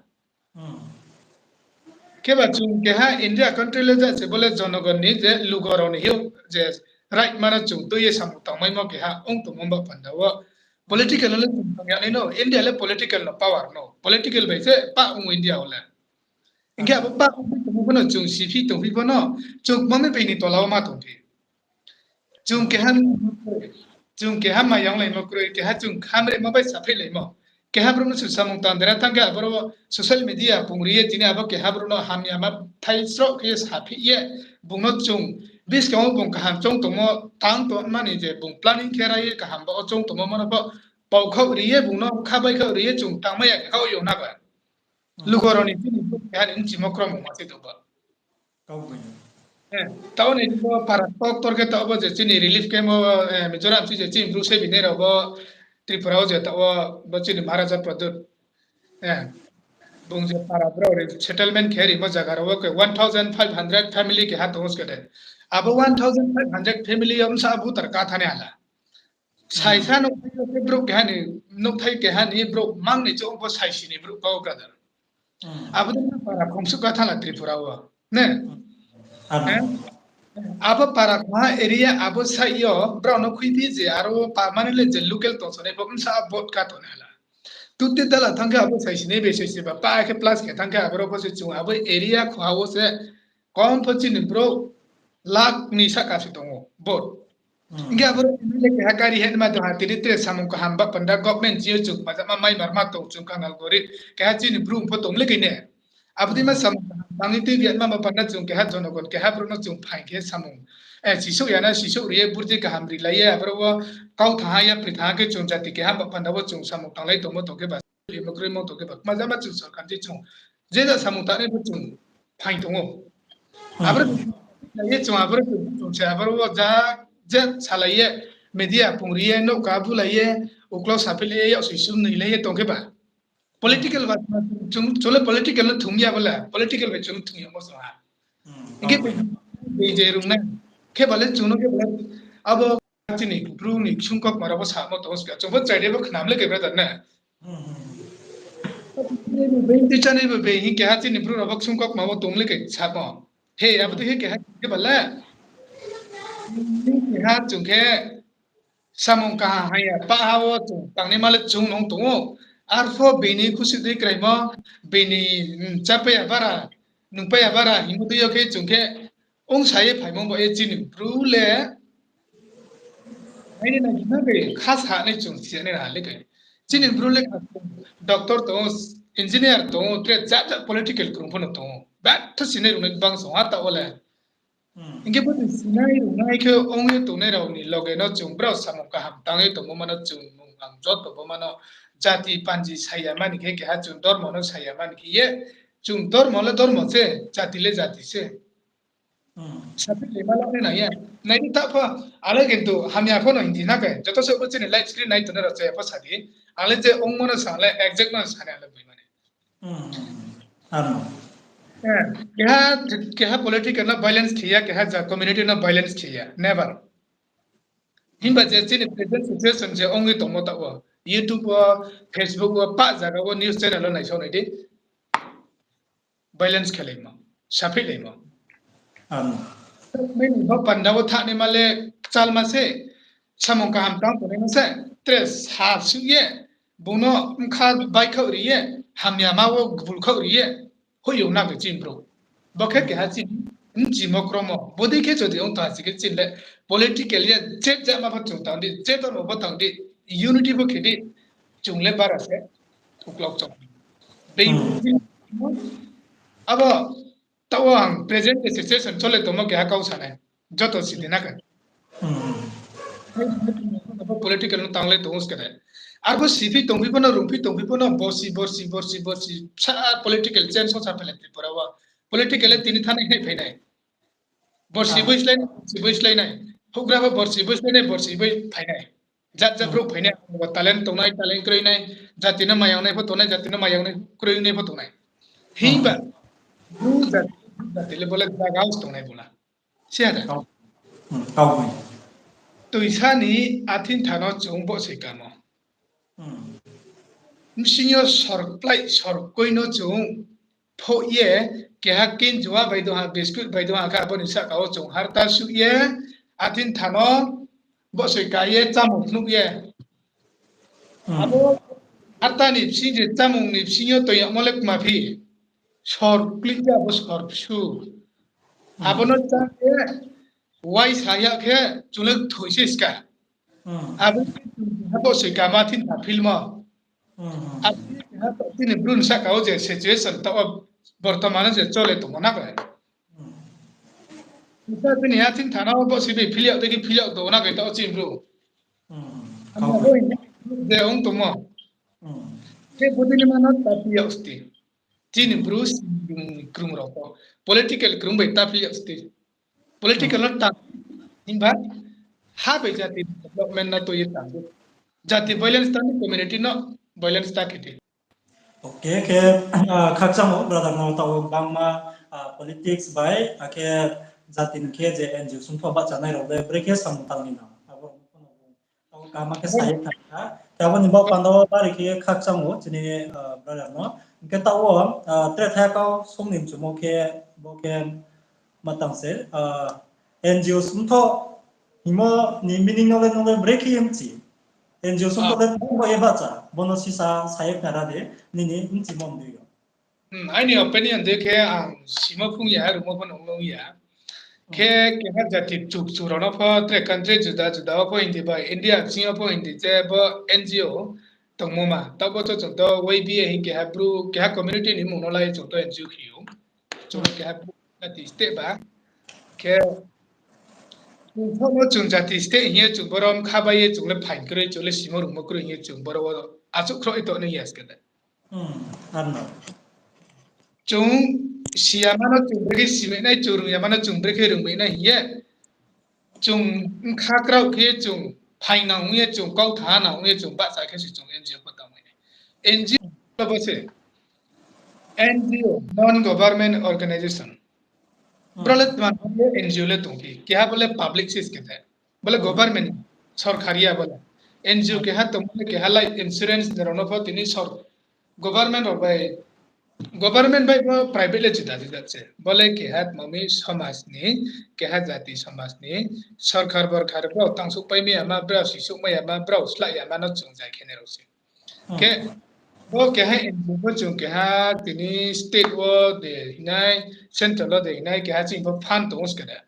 Khe ba chung keha India country le ja se bo le jonogon ni je lugo rao ni hing je right ma no chung tui ye samung tangmaimo keha ong tongmo ba panda wo. Political no le chung tang ya nai no, India le political no power no, political bai se pa ong India wo le. Hing khe abo pa ongphi tongphi pho no chung siphi tongphi pho no, chung kma mi beini tola wo ma tongphi. Chung keha, chung keha mayanglaimo kroi, keha chung khamremo bai saphihlaimo. Keha brouh no chung samung tang dera thanng khe aboro social media pung ri ye tini abo keha brouh no hamya ma thai sroh khe ye saphi ye, bung no chung buskang wo bung kaham choung tongmo tang tongmani je bung planning khe ra ye kaham ba wo choung tongmo mano pho, pau khaoh ri ye bung no kha bai khaoh ri ye chung tangmai ya khe khaoh yo na ba. Lugo rao ni chini brouh keha ni bchimo kromung ma se tong ba. Taoh ni bo para ktor ktor khe taoh bo je chini relief camp wo, Mizoram si je chini Bru se binai rao bo Tripura wo je taoh wo bo chini Maharaja Pradyot, bung je para brao settlement khe rimo zaga rao wo khe one thousand five hundred family keha tong ou se de. Abo one thousand five hundred family yo bsa voter ka thanai hala. Saisa nouhthai yo khe brouh keha ni, nouhthai keha ni brouh mang ni chouh pho saisi ni brouh kau brother. Abo dei no para khongsuh ka thanng la Tripura wo. Ne? Abo para khongha area abo side yo brao no khuiphi je aro wo pa mani le je local tongsonai pho bsa vote ka tongnai hala. Tuti dala thanng khe abo saisi ni bai saisi ba pa khe plus khe thanng khe aboro pho se chung abo area khongha wo se kom pho chini brouh lakh ni sahka se tong ou vote. Hing khe aboro M L A keha kari heh ma tong ha, tini tre samung kaham ba panda government chini yo chung majama mai marma tong chung kangal gorib keha chini brouh pho tong le khe ne. Abo dei ma samung kaham tang ni tui biatma ba panda chung keha jonogon keha brouh no chung phaing khe samung sisouh ya na sisouh ri ye burdi kaham rilai ye aboro wo kau thanng ha yapri thanng ha khe chung jati keha ba panda wo chung samung tanglai tongmo tong khe ba limo kroimo tong khe ba kma jama chung sorkar je chung je ja samung tangnai pho chung phaing tong ou. Aboro ye chung aboro chung se aboro wo ja je salai ye media pung ri ye nouhka bulai ye uklau saphi lai ye yaksi sum nui lai ye tong khe ba political ba chung le political no thung ya bo le political bai chung thung ya bo sa ha. Hing khe being je rungnai khe ba le chung no khe ba le abo chini bru ni ksung kaukma rao bo samo tong ska chung bo chrai de bo khnam le khe brother ne. Being teacher ni bo being hing keha chini bru rao bo ksung kaukma bo tong le khe samo. He abo dei khe keha khe ba le. Keha chung khe samung kaham haya pah ha wo chung tangnaima le chung nung tong ou. Arpho bini khusi dei kraimo, bini chápai ya bara, nungpai ya bara hingmo dei yo khe chung khe ongsa ye phaimo ba ye chini bru le. Aini nai hima bai khasa nai chung si nai na le khe. Chini bru le doctor tong ou, engineer tong ou, tre jat jat political krung pho no tong ou. Betha sinai rung nai bang song ha ta wo le. Hing khe bo ni sinai rungnai khe ong ye tongnai rao ni loge no chung brao samung kaham tang ye tongmo ma no chung mung ang joto bo ma no jati panji saya mani khe keha chung dormo no saya mani khe ye chung dormo le dormo se, jati le jati se. Saphi lima lo ni nai ya. Nai di ta pho, ale kintu hamya pho no hing di na khe. Joto se bo chini live screen nai tongnai rao chaya pho sa di. Ale je ongmo no sa le, exact no sa ni ale boi mani. Ano. Eh, keha, keha political no violence khe ya, keha ja community no violence khe ya. Never. Himba je chini present situation je ongwi tongmo taoh wo, YouTube wo, Facebook wo, pah zaga wo news channel wo naisao nai di. Violence khelaimo, saphilaimo. Ano. Nini bo panda wo thani male kchalma se, samung kaham tang tongnai ma se, tre sa suh ye, bung no bkha baikhaoh ri ye, hamya ma wo gbul khaoh ri ye, hoih yong na khe chini brouh. Bo khe keha chini, bchimo kromo. Bodei khe jodi ong tong ha si khe chini le political ye, je jama pho chung tang di, je dormo pho tang di, unity pho khe di, chung le bara se, uklok chong. Dei, abo, taoh wo ang present situation chole tongmo keha kau sanai. Joto si di na khe. Political no tang le tong skade. Arphuh siphi tongphi pho no, rungphi tongphi pho no, borsi, borsi, borsi, borsi, sa political change song sa phele Tripura wo. Political le tini thanai hai phainai. Borsi boi slái nai, borsi boi slái nai. Houhgra pho borsi boi slái nai, borsi boi phainai. Jat jat brouh phainai, talent tongnai, talent kroi nai, jati no mayang nai pho tongnai, jati no mayang nai, kroi nai pho tongnai. Himba, bu jati, jati le bo le jaga wo tongnai bo la. Siya da? Toisa ni athintha no chung bo se kamo. Bsing yo sor kplai sor koi no chung phoh ye, keha kinjua bai dong ha, biscuit bai dong ha khe, abo ni sahka wo chung harta suh ye, athintha no bo se ka ye, chámung phnuh ye. Abo harta ni bsing je chámung ni bsing yo toing yagmo le kma phi. Sor klik ya abo sor bsu. Abo no chá ye, wai sa ya khe, chung le thoi se ska. Abo, abo se kama thin ta film o. Abo ni ha to tini bru ni sahka wo je situation to, bortoman je chole tongmo na khe. Isa tini ha thin thana wo bo se bai phil yag dei khe phil yag tong na khe to chini bru. Abo je ong tongmo. Khe bodei ni mano ta phil yag sti. Chini bru krung rao to. Political krung bai ta phil yag sti. Political no ta, himba ha bai jati development no tui ye tang. Jati violence ta ni community no violence ta khe di. Okay, khe, khakchang o brother no taoh bangma politics bai, akhe jati ni khe je N G O sungtho bahchanai rao le brekhe samung tang ni nang. Abo Tao kama khe saye khna kha. Khe abo ni baoh panda wo bari khe khakchang o chini brother no. Hing khe taoh wo tre thaya kau song ni mchumo khe bo khe matang se N G O sungtho hingmo ni meaning no le nung le brekhe ye mchi. N G O sungtho le tongbo ye bahcha. Bono sisa saye khna ra de nini mchimo mdei yo. Aini opinion de khe ang simo phung ya, rumo pho nung nung ya. Khe keha jati chukchu rao no pho tre country juda juda wo pho India bai, India bsing yo pho India je bo N G O tongmo ma. Taoh bo to chung to Y B A hing keha bru, keha community ni mung no lai chung to N G O khe ou. Chung keha bru jati state ba. Khe chung pho no chung jati state hing ye chung boro mkha bai ye chung le phaing kroi, chung le simo rumo kroi hing ye chung boro wo achouh khroh ye to nung ya skede. Chung siyama no chung brekhe simai nai, chung rungyama no chung brekhe rungmai nai hing ye. Chung bkha kraoh khe chung phaing nang ong ye, chung kautha nang ong ye, chung bahcha khe se chung N G O pho tangmai nai. N G O bo se N G O, non government organization. Bro le tma N G O le tongphi, keha bo le public sis khe the. Bo le government, sorkari ya bo le. N G O keha tongmo le keha life insurance ni rao no pho tini sor-, government rao bai, government bai bo private le juda juda se. Bo le keha tma mi somaj ni, keha jati somaj ni, sorkar borkar brao tangsouh pai mai ya ma, brao sisouh mai ya ma, brao slái ya ma no chung jai khe nai rao se. Khe, bo keha N G O pho chung keha tini state wo de hinai, central wo de hinai, keha chini pho fund tong ou skede.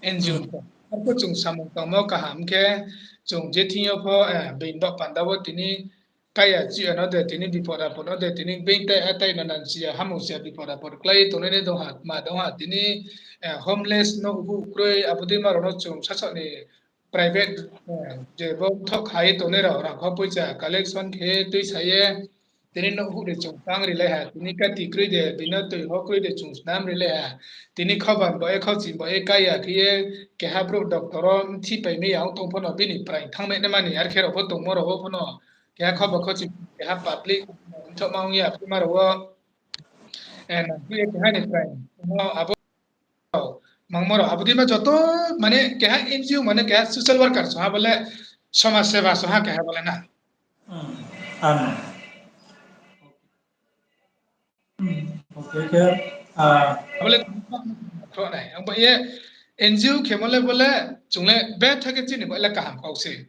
N G O pho. Arphuh chung samung tangmo kaham khe, chung je thing yo pho, being bo panda wo tini kaya chi ano de, tini bipod apod no de, tini being tai atai no nang chiya, hamung chiya bipod apod klái tongnai ni dong ha, ma dong ha, tini, homeless no ubu kroi, abo dei ma rao no chung sasaoh ni private, je bo thoh kha ye tongnai rao, rang kho poicha collection khe tuisa ye, Tini nouh huh de chung tang rilai ha, tini kati kroi de, bini toi ho kroi de chung snam rilai ha. Tini khaban bo e, khauchi bo e, kaya khe ye, keha brouh doctor o mthi pai mi ya ong tong pho no, bini praing thanng mai nai mani, ar khe rao pho tongmo rao wo pho no, keha khaba khauchi, keha public, mthoh ma ong ya, phima rao wo, eh, nang khe ye keha ni praing, abo mangmo rao, abo dei ma joto, mane keha N G O, mane keha social worker song ha bo le, somaj seva song ha keha bo le na. Hmm. Ano. Hmm. Okay, okay. Ah. Abo le, ang bo ye N G O khemo le bo le, chung le betha khe chini bo le kaham kau se.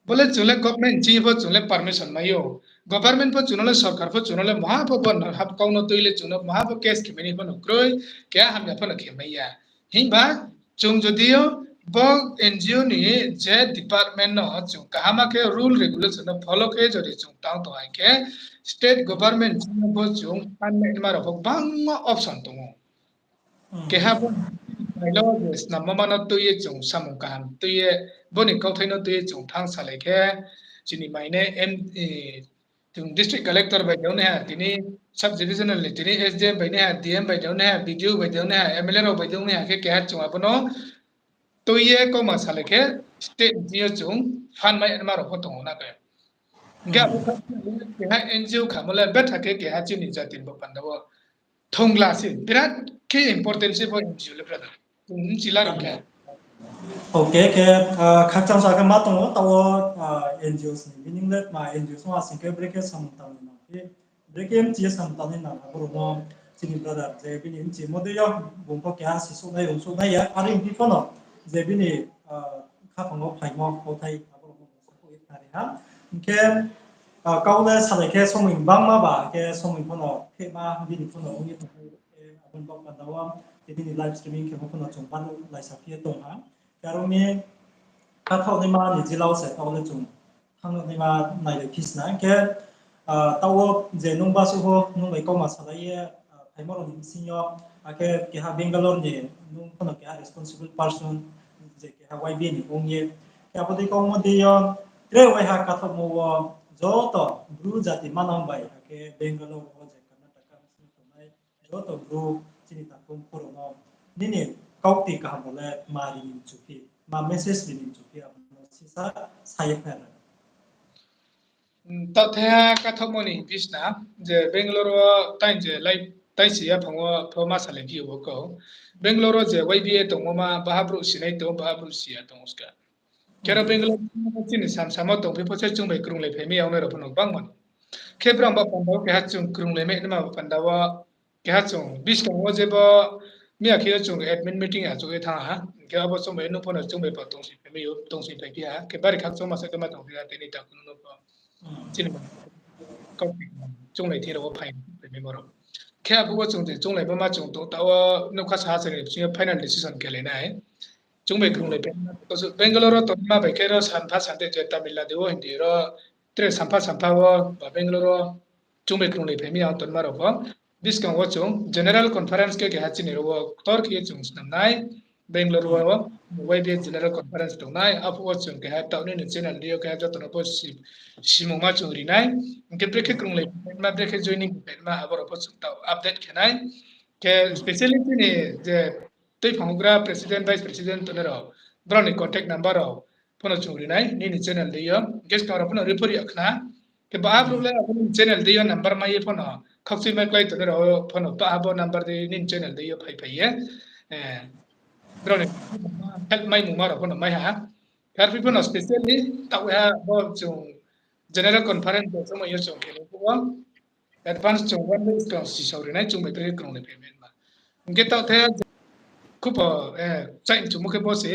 Bo le chung le government chini pho chung le permission mai ou. Government pho chung no le, sorkar pho chung no le, maha pho bo no hap kau no tui le chung no, maha pho case khe mai ni pho no kroi, keha hamya pho no khe mai ya. Himba chung jodi yo bo N G O ni je department no chung kaham khe rule regulation no follow khe jodi chung tang tong hai khe, state government chini pho chung fund mai ma rao pho bangma option tong ou. Hmm. Keha bo bailo je snammo ma no tui ye chung samung kaham tui ye, bo ni kauthai no tui ye chung thanng salai khe, chini mai nai M, eh, chung district collector bai de ong nai ha, tini sub divisional ni tini S D M bai nai ha, D M bai de ong nai ha, B D O bai de ong nai ha, M L A rao bai de ong nai ha khe keha chung abo no tui ye kauma salai khe state ni yo chung fund mai ma rao pho tong ou na khe. Hing khe abo kha keha N G O khamo le betha khe keha chini jati ni bo panda wo thongla se, birat khe important se bo N G O le brother. Chung mchila rao khe. Okay, khe, ah, khakchang sa khe ma tong ou, taoh wo, ah, N G O ni meaning le ma N G O song asing khe brekhe samung tang ni nang khe, brekhe mchi ye samung tang ni nang, abo rao no chini brother je bini mchimo dei yo, bung pho keha sisouhnai, rungsouhnai ya, are ong phi pho no, je bini, ah, khaphang wo phaimo kauthai, abo rao no bung sakhouh ye khnari ha. Hing khe, ah, kau le salai khe somoi bangma ba, khe somoi pho no khema bini pho no ong ye tongphai khe, abo ni baoh panda wo, tini ni live streaming khemo pho no chung bang laisa phi ye tong ha. Khe aro ni kathaoh naima ni jila wo se taoh le chung thanng naima nai le phi sna. Hing khe, ah, taoh wo je nung basuh pho nung bai kauma salai ye, ah, phaimo rao ni bsing yo, akhe keha Bangalore ni nung pho no keha responsible person, je keha Y B A ni ong ye. Khe abo dei kauma dei yo, tre waiha kathaohmo wo, joto Bru jati manang bai, akhe Bangalore wo je Karnataka bsing yo tongnai, joto Bru chini takhu mkhu rao no nini kaukti kaham rao le ma ri ni mchu phi, ma message ri ni mchu phi, abo no sisa sa ye khnari. Hmm, taoh the ha kathaohmo ni bisna, je Bangalore wo tai je lai, tai si yaphang wo pho ma salai phi ou bo kau. Bangalore wo je Y B A tongmo ma, baha brouh sinai tong, baha brouh si ya tong ska. Khe aro Bangalore chini samsamo tong phi pho se chung bai krunglai phai mi ya ongnai rao pho no bangma. Khe brang ba panda wo keha chung krunglai mai naima ba panda wo keha chung buskang wo je bo miya khe yo chung admin meeting achouh ye thanng ha. Khe abo chung bai nung pho no chung bai pho tongsi phai mi ou, tongsi phai phi ha. Khe bari khakchangma se khe ma tong phi ha, tini takhu no pho. Chini kau chung lai thing rao wo phai, phai mi rao. Khe abo wo chung je chung lai bo ma chung tong taoh wo nougkha saha chini bsing yo final decision khe lai nai. Chung bai krunglai phai. Bangalore wo tongma bai khe ro sampha sante je Tamil Nadu wo Hindi ro tre sampha sampha wo ba Bangalore wo chung bai krunglai phai mi ya tongma rao pho. Buskang wo chung general conference khe keha chini rao wo ktor khe ye chung snam nai. Bangalore wo Y B A general conference tong nai, aphuh wo chung keha taoh nini channel dei yo keha joto no pho si-, simungma chung ri nai. Hing khe brekhe krunglai phai ma, brekhe joining phai ma, abo rao pho chung taoh update khe nai. Khe specially chini je tuiphang houhgra president, vice president tongnai rao, brao ni contact number rao pho no chung ri nai nini channel dei yo. Hing khe skang rao pho no ri pho ri ya khna. Khe ba brouh le abo ni channel dei yo number mai ye pho no, khaukchui mai klái tongnai rao pho no, ba abo number dei nini channel dei yo phai phai ye, eh, brao ni help mai mungma rao pho no mai ha. Khe arphi pho no specially taoh ha bo chung general conference bo somoi yo chung khe phuh wo advance chung one week skang sisao ri nai chung bai tre krunglai phai mai ma. Hing khe taoh the khubo, eh, chai mchumo khe bo se,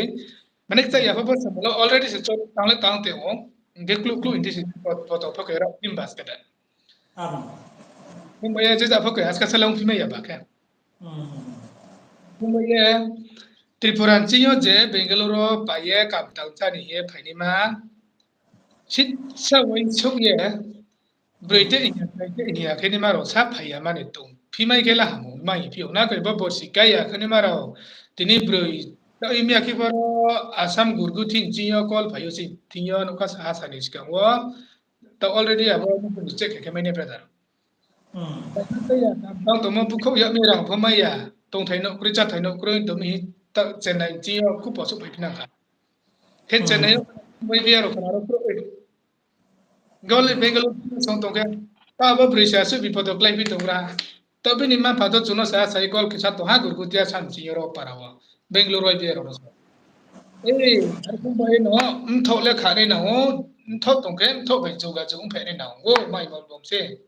mane chai ya pho bo se, already se chot tang le tang te ong, hing khe kluh kluh hing di se, poto pho khe rao team bas khe da. Abo. Himba ye je ja pho khe aska sala ongphi mai ya ba khe. Himba ye Tripura ni ching yo je Bangalore wo pai ye kam tang chá ni ye phainaima, sisa uaingsouh ye, broi te hing ya, broi te hing ya khe naima rao sa phai ya mani tong. Phi mai khe la hamo, mai phi ou na khe bo borsi kai ya khe naima rao. Tini broi, taoh himya khe boro Assam gurgu thing ching yo call phai ou se thing yo nougkha saha sa ni skang wo. Taoh already abo nung ni check khe khe mai nai brother. Hmm. Tang tongmo bukhouh yag mi rang pho mai ya. Tongthai nouh kroi, cháthai nouh kroi, tongmi hi ta Chennai ching yo khupo souhphai phi nang kha. Khe Chennai yo bai bi aro khna ro kroi. Goli Bangalore song tong khe, ta bo broi se asuh bipod wo kláiphi tong ra. Ta bini mma-mpha to chung no sa sai call khe sa tong ha, Gurgutia san ching yo ro para wo. Bangalore bai bi aro ro sa. Ei, ar kung bai no, mthoh le kha nai nang ou, mthoh tong khe, mthoh bai juga jug ongphai nai nang ou, mai mol bom se.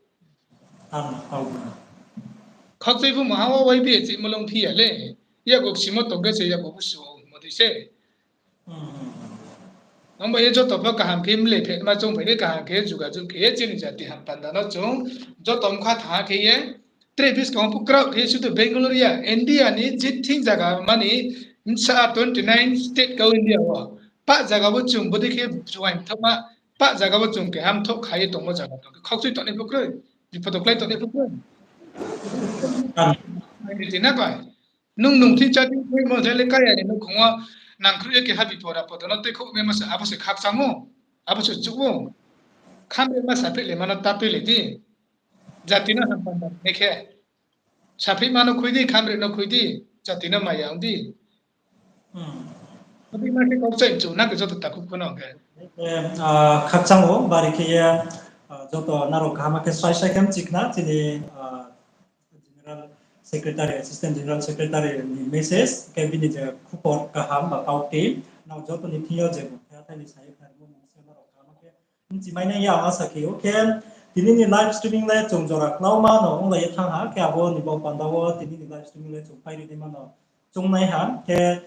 Khakchai phu maha wo bai bi chih molong phi ya le. Yago ksimo tong khe se yago busu mo dei se. Ang bai ye joto pho kaham khe mle phe ma chung bai khe kaham khe juga jug khe ye chini jati ham panda no chung joto mkha tha khe ye. Tre buskang phu kraoh khe sudu Bangalore ya, India ni jithing zaga mani bsa twenty nine state kau India wo. Pah zaga bo chung bodei khe juaing thokma, pah zaga bo chung keham thok kha ye tongmo zaga tong khe khakchai tongnai phu kroi, bipod wo klái tongnai phu kroi. Nai di na bai. Nung nung thing chá thing khuimo le kaya ni nouhkhong wo nangkhruh ye keha bipod apod no tuikhouh naima se abo se khakchang ou, abo se chuh ou. Khamri ma saphi le mano ta tui le di. Jati no ham panda nai khe. Saphi ma no khui di, khamri no khui di, jati no maya ong di. Abo ma khe kau chai chu na khe joto takhu phu no khe. Khakchang ou, bari khe ye, joto nrao kaham khe sai sai khe mchikna chini General Secretary, Assistant General Secretary ni message, khe bini je khupor kaham ba kau ti, nrao joto ni thing yo je bo khe thai ni sa ye khnarimo ni se nrao kaham khe mchimai nai ya asa khe ou khe, tini ni live streaming le chung jora klauma no onglai ye thanng ha, khe abo ni bo panda wo tini ni live streaming le chung pairi naima no chung nai ha, khe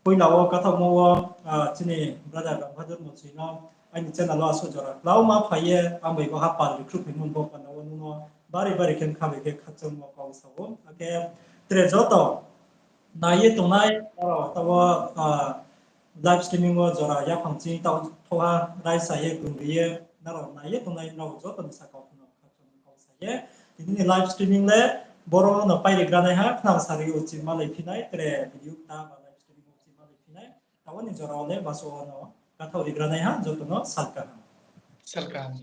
poila wo kathaohmo wo, chini brother Ram Bahadur Mosoi no aini channel wo asuh jora klauma phai ye, ang bai bo ha pal ri khruhphaimo ni bo panda wo nung no bari bari khe mkha bai khe khakchangmo kau sa ou. Akhe tre joto nai ye tongnai, aro taoh wo, live streaming wo jora yaphang chini taoh thouha raisa ye krungri ye, nrao nai ye tongnai nrao joto ni saka wo phano khakchangmo kau sa ye. Tini ni live streaming le boro no pairigra nai ha, khnang sari uchih malai phi nai, tre video kta ba live streaming uchih malai phi nai. Taoh ni jora wo le baso wo no kathaoh rigra nai ha, joto no salkaham. Salkaham.